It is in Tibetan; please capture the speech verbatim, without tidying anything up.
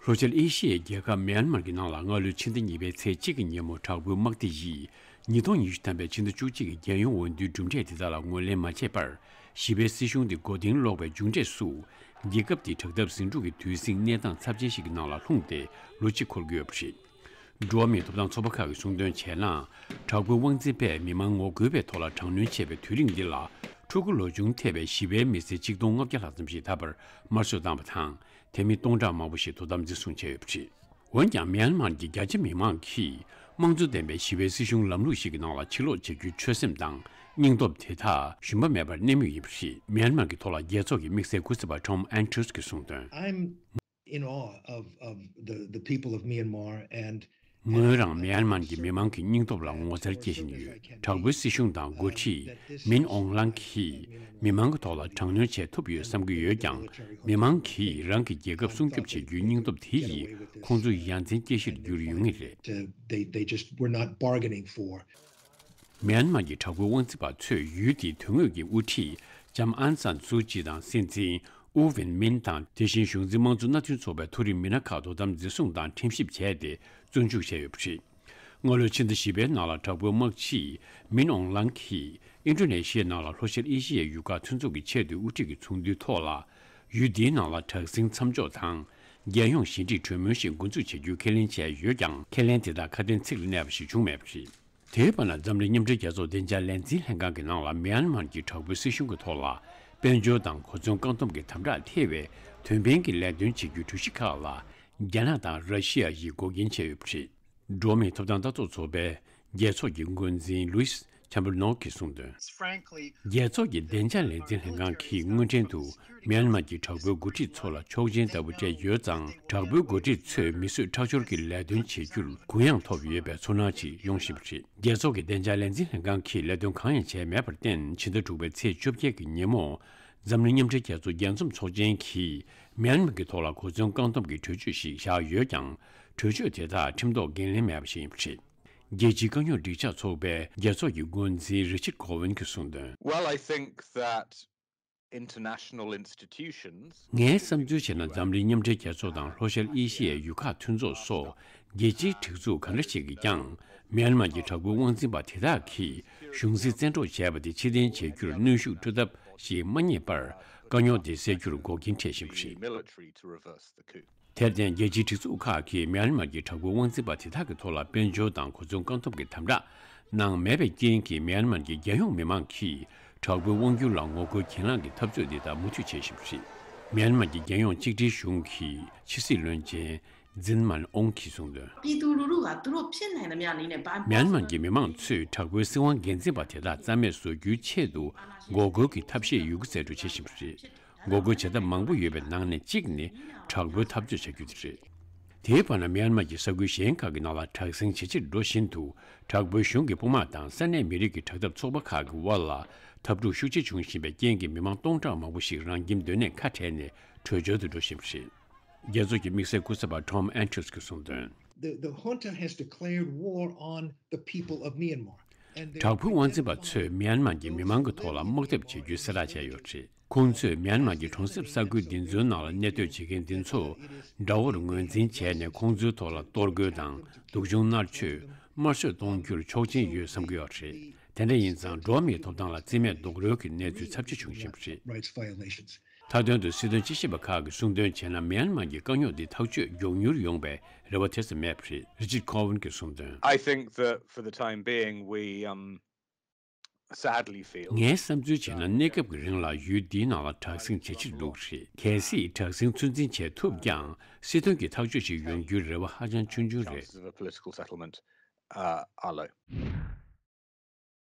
ལྷོ་ཤར་ཨེ་ཤི་ཡའི་རྒྱལ་ཁབ་མེན་མར་གྱི་ནང་ལ་སྔ་ལོའི་ཕྱི་ཟླ་གཉིས་པའི་ཚེས་གཅིག་གི་ཉིན་མོ་དྲག་པོའི་དམག་སྡེ་ཡིས་ཉིས་སྟོང་ཉི་ཤུ་ཐམ་པའི་ཕྱི་ཟླ་བཅུ་གཅིག་གི་རྒྱལ་ཡོངས་འོས་བསྡུའི་གྲུབ་འབྲས་དེ་དག་ལ་ངོས་ལེན་མ་བྱས་པར། ཞི་བའི་སྲིད་གཞུང་དེ་མགོ་རྟིང་སློག་པའི་མཇུག་འབྲས་སུ། རྒྱལ་ཁབ་དེ་དྲག་འཐབ་ཟིང་འཁྲུག་གི་དུས་ཟིང་གནས་སྟངས་ཚབས་ཆེན་ཞིག་གི་ནང་ལ་ལྷུང་སྟེ་ལོ་གཅིག་འཁོར་གྱི་ཡོད་པ་རེད། འགྲོ་བ་མིའི་ཐོབ་ཐང་ཚོགས་པ་ཁག་གིས་གསུངས་དོན་བྱས་ན། དྲག་པོའི་དབང་འཛིན་པས་མི་མང་ངོ་རྒོལ་བའི་ཐོག་ལ་དྲག་གནོན་བྱས་པའི་དུས་རིང་འདི་ལ། ཕྲུ་གུ་ལོ་ཆུང་ཐེ་བའི་ཞི་བའི་མི་སེར་ཆིག་སྟོང་ལྔ་བརྒྱ་ལྷག་ཙམ་ཞིག་ད་བར་དམར་གསོད་བཏང་བ་དང་། དེ་མིན་སྟོང་ཕྲག་མང་པོ་ཞིག་དོ་དམ་འཛིན་བཟུང་བྱས་ཡོད་པ་རེད། འོན་ཀྱང་མེན་མར་གྱི་རྒྱ་ཆེ་མི་མང་གིས་དམངས་གཙོ་ལྡན་པའི་ཞི་བའི་སྲིད་གཞུང་ལམ་ལུགས་ཤིག་གི་ནང་ལ་ཕྱིར་ལོག་བྱེད་རྒྱུའི་ཆོད་སེམས་དང་སྙིང་སྟོབས་དེ་དག་ཞུམ་པ་མེད་པར་གནས་མུས་ཡིན་པ་རེད། མེན་མར་གྱི་ཐོག་ལ་རྒྱལ་ཚོགས་ཀྱི་དམིགས་བསལ་སྐུ་ཚབ་པ་Tom Andrews་གིས་གསུངས་དོན། I'm in awe of, of the, the people of Myanmar and ངོས་རང་མེན་མར་གྱི་མི་མང་གི་སྙིང་སྟོབས་ལ་ངོ་མཚར་སྐྱེ་བཞིན་ཡོད། དྲག་པོའི་སྲིད་གཞུང་དང་འགོ་ཁྲིད་མིན་ཨོང་ལང་གིས་མི་མང་གི་ཐོག་ལ་དྲག་གནོན་བྱེད་ཐུབ་ཡོད་བསམ་གྱི་ཡོད་ཀྱང་། མི་མང་གིས་རང་གི་རྒྱལ་ཁབ་སྲུང་སྐྱོབ་བྱེད་རྒྱུའི་སྙིང་སྟོབས་དེ་ཡིས་ཁོང་ཚོ་ཡ་མཚན་སྐྱེ་གཞིར་འགྱུར་ཡོང་ངེས་རེད། They, they just were not bargaining for མེན་མར་གྱི་དྲག་པོའི་དབང་འཛིན་པ་ཚོས་ཡུལ་དེའི་དོན་དངོས་ཀྱི་དབུ་ཁྲིད་ལྕམ་ཨན་སན་སུའུ་ཅི་དང་སྲིད་འཛིན་ཨུ་ཝིན་མིན་དང་། དེ་བཞིན་གཞུང་འཛིན་དམངས་གཙོ་མནའ་མཐུན་ཚོགས་པའི་མཐོ་རིམ་མི་སྣ་ཁག་དོ་དམ་འཛིན་བཟུང་དང་ཁྲིམས་ཞིབ་བྱས་ཏེ་བཙོན་འཇུག་བྱས་ཡོད་པ་རེད། སྔ་ལོའི་ཕྱི་ཟླ་བཞི་པའི་ནང་ལ་དྲག་པོའི་དམག་སྤྱི་མིན་ཨོང་ལང་གིས་ཨིན་ཌོ་ནེ་ཤི་ཡའི་ནང་ལ་ལྷོ་ཤར་ཨེ་ཤི་ཡའི་ཡུལ་ཁག་མཐུན་ཚོགས་ཀྱི་ཆེས་མཐོའི་དབུ་ཁྲིད་ཀྱི་ཚོགས་འདུའི་ཐོག་ལ། ཡུལ་འདིའི་ནང་ལ་དྲག་ཟིང་མཚམས་འཇོག་དང་། རྒྱལ་ཡོངས་ཞི་འགྲིག་གྲོས་མོལ་ཞིག་འགོ་འཛུགས་བྱ་རྒྱུའི་ཁས་ལེན་བྱས་ཡོད་ཀྱང་། ཁས་ལེན་དེ་དག་ཁ་དན་ཚིག་ལ་གནས་པ་ཞིག་བྱུང་མེད་པ་རེད། དེའི་བར་ན་འཛམ་གླིང་མཉམ་འབྲེལ་རྒྱལ་ཚོགས་བདེ་འཇགས་ལས་འཛིན་ལྷན་ཁང་གི་ནང་ལ་མེན་མར་གྱི་དྲག་པོའི་སྲིད་གཞུང་གི་ཐོག་ལ་དཔལ་འབྱོར་དང་གོ་མཚོན་བཀག་སྡོམ་གྱི་དམ་དྲག་ཐེ་བའི་དོན་ཕན་གྱི་ལས་དོན་བྱེད་རྒྱུའི་གྲོས་གཞི་ཁག་ལ་རྒྱ་ནག་དང་ར་ཤི་ཡ་ཡིས་འགོག་རྐྱེན་བྱས་ཡོད་པ་རེད། འགྲོ་བ་མིའི་ཐོབ་ཐང་ལྟ་རྟོག་ཚོགས་པའི་རྒྱལ་ཚོགས་ཀྱི་འགོ་འཛིན་ལུའི་སི་ཆམ་པར་ནོག་གིས་གསུངས་དོན། རྒྱལ་ཚོགས་ཀྱི་བདེ་འཇགས་ལས་འཛིན་ལྷན་ཁང་གིས་སྔོན་ཐོན་དུ་མེན་མར་གྱི་དྲག་པོའི་འགོ་ཁྲིད་ཚོ་ལ་ཆོག་མཆན་ལྟ་བུ་སྤྲད་ཡོད་ཙང་། དྲག་པོའི་འགོ་ཁྲིད་ཚོས་མི་གསོད་ཁྲག་སྦྱོར་གྱི་ལས་དོན་བྱེད་རྒྱུར་གུ་ཡངས་ཐོབ་ཡོད་པའི་ཚོར་སྣང་ཅིག་ཡོང་བཞིན་པ་རེད། རྒྱལ་ཚོགས་ཀྱི་བདེ་འཇགས་ལས་འཛིན་ལྷན་ཁང་གིས་ལས་དོན་གང་ཡང་བྱས་མེད་པར་བརྟེན། ཕྱི་ཟླ་དྲུག་པའི་ཚེས་བཅོ་བརྒྱད་ཀྱི་ཉིན་མོ། འཛམ་གླིང་མཉམ་འབྲེལ་རྒྱལ་ཚོགས་རྒྱས་འཛོམས་ཚོགས་ཆེན་གྱིས་མེན་མར་གྱི་ཐོག་ལ་གོ་མཚོན་བཀག་སྡོམ་གྱི་གྲོས་ཆོད་ཞིག་བཞག་ཡོད་ཀྱང་། གྲོས་ཆོད་དེ་དག་ཁྲིམས་ཐོག་འགན་ལེན་མེད་པ་ཞིག་ཡིན་པ་རེད། རྒྱལ་སྤྱིའི་དཀའ་རྙོག་སྒྲིག་ཆགས་ཚོགས་པའི་རྒྱལ་ཚོགས་ཀྱི་འགོ་འཛིན་རི་ཆར་ཌ་ཀོ་ཝན་གྱིས་གསུངས་དོན། Well, I think that international institutions ངའི་བསམ་ཚུལ་བྱས་ན། འཛམ་གླིང་མཉམ་འབྲེལ་རྒྱལ་ཚོགས་དང་ལྷོ་ཤར་ཨེ་ཤི་ཡའི་ཡུལ་ཁག་མཐུན་ཚོགས་སོགས་རྒྱལ་སྤྱིའི་སྒྲིག་འཛུགས་ག་འདྲ་ཞིག་གིས་ཀྱང་། མེན་མར་གྱི་དྲག་པོའི་དབང་འཛིན་པ་དེ་དག་གིས་གཞུང་སྲིད་བཙན་འཕྲོག་བྱས་པ་དེ་ཕྱིར་འཐེན་བྱེད་རྒྱུར་གནོན་ཤུགས་སྤྲོད་ཐབས་ཤིག་མ་རྙེད་པར། དཀའ་རྙོག་དེ་སེལ་རྒྱུར་འགོག་རྐྱེན་འཕྲད་བཞིན་པ་རེད། Military to reverse the coup. དེར་བརྟེན། རྒྱལ་སྤྱིའི་སྒྲིག་འཛུགས་ཁག་གིས་མེན་མར་གྱི་དྲག་པོའི་དབང་འཛིན་པ་དེ་དག་གི་ཐོག་ལ་དཔལ་འབྱོར་དང་གོ་མཚོན་བཀག་སྡོམ་གྱི་དམ་དྲག་གནང་མེད་པའི་རྐྱེན་གྱིས། མེན་མར་གྱི་རྒྱལ་ཡོངས་མི་མང་གིས་དྲག་པོའི་དབང་སྒྱུར་ལ་ངོ་རྒོལ་གྱེན་ལངས་ཀྱི་འཐབ་རྩོད་འདི་དག་མུ་མཐུད་བྱེད་བཞིན་པ་རེད། མེན་མར་གྱི་རྒྱལ་ཡོངས་གཅིག་སྒྲིལ་གཞུང་གི་ཕྱི་སྲིད་བློན་ཆེན་ཛིན་མན་ཨོང་གིས་གསུངས་དོན། ပြည်သူလူထုက သူတို့ဖြစ်နိုင်သမျှနည်းနဲ့ ဘာ མེན་མར་གྱི་མི་མང་ཚོས་དྲག་པོའི་སྲིད་དབང་སྒེར་འཛིན་པ་དེ་དག་རྩ་མེད་བཟོ་རྒྱུའི་ཆེད་དུ། འགོག་རྒོལ་གྱི་ཐབས་ཤེས་ཡོད་རྒུ་རྩལ་སྤྲུགས་བྱེད་བཞིན་པ་རེད། འགོག་རྒོལ་བྱེད་ཐབས་མང་པོ་ཡོད་པའི་ནང་ནས་གཅིག་ནི་དྲག་པོའི་འཐབ་རྩོད་བྱ་རྒྱུ་དེ་རེད། དེའི་བར་ན། མེན་མར་གྱི་ས་ཁུལ་གཞན་ཁག་གི་ནང་ལ་དྲག་ཟིང་ཇེ་ཆེར་འགྲོ་བཞིན་དུ། དྲག་པོའི་གཞུང་གི་དཔུང་དམག་དང་ས་གནས་མི་རིགས་ཀྱི་དྲག་འཐབ་ཚོགས་པ་ཁག་གི་དབར་ལ་འཐབ་འཁྲུག་ཤུགས་ཆེ་འབྱུང་བཞིན་པའི་རྐྱེན་གྱིས། མི་མང་སྟོང་ཕྲག་མང་པོ་ཞིག་རང་ཁྱིམ་སྡོད་གནས་ཁ་བྲལ་ནས་བྲོས་བྱོལ་དུ་འགྲོ་བཞིན་པ་རེད། རྒྱལ་ཚོགས་ཀྱི་དམིགས་བསལ་སྐུ་ཚབ་པ་Tom Andrews གིས་གསུངས་དོན། The, the junta has declared war on the people of Myanmar. དྲག་པོའི་དབང་འཛིན་པ་ཚོས་མེན་མར་གྱི་མི་མང་གི་ཐོག་ལ་དམག་འཐབ་བྱེད་རྒྱུའི་གསལ་བསྒྲགས་བྱས་ཡོད་པ་རེད། ཁོང་ཚོས་མེན་མར་གྱི་གྲོང་གསེབ་ས་ཁུལ་འདི་ཚོའི་ནང་ལ་གནས་སྡོད་བྱེད་མཁན་འདི་ཚོ་དགྲ་བོར་ངོས་འཛིན་བྱས་ནས། ཁོང་ཚོའི་ཐོག་ལ་གཏོར་རྒོལ་དང་སྡུག་སྦྱོང་མནར་གཅོད། དམར་གསོད་གཏོང་རྒྱུར་ཆོག་མཆན་ཡོད་བསམ་གྱི་ཡོད་རེད། དེ་འདྲ་ཡིན་ཙང་། འགྲོ་བ་མིའི་ཐོབ་ཐང་ལ་རྩིས་མེད་རྡོག་རོལ་གྱི་གནས་ཚུལ་ཚབས་ཆེ་བྱུང་བཞིན་པ་རེད། Rights violations. མཐའ་དོན་དུ་སྲིད་དོན་དཔྱད་ཞིབ་པ་ཁག་གིས་གསུངས་དོན་བྱས་ན། མེན་མར་གྱི་དཀའ་རྙོག་འདི་ཐག་གཅོད་མགྱོགས་མྱུར་ཡོང་བའི་རེ་བ་དེ་ཙམ་མེད་པ་རེད། རི་ཆར་ཌ་ཀོ་ཝན་གྱིས་གསུངས་དོན། I think that for the time being, we, um, sadly feel ངའི་བསམ་ཚུལ་བྱས་ན། གནས་སྐབས་ཀྱི་རིང་ལ་ཡུལ་འདིའི་ནང་ལ་དྲག་ཟིང་ཇེ་ཆེར་འགྲོ་གི་རེད། གལ་སྲིད་དྲག་ཟིང་ཚོད་འཛིན་བྱེད་ཐུབ་ཀྱང་། སྲིད་དོན་གྱི་ཐག་གཅོད་ཅིག་ཡོང་རྒྱུའི་རེ་བ་ཧ་ཅང་ཆུང་ཆུང་རེད། Chances of a political settlement, uh, are low.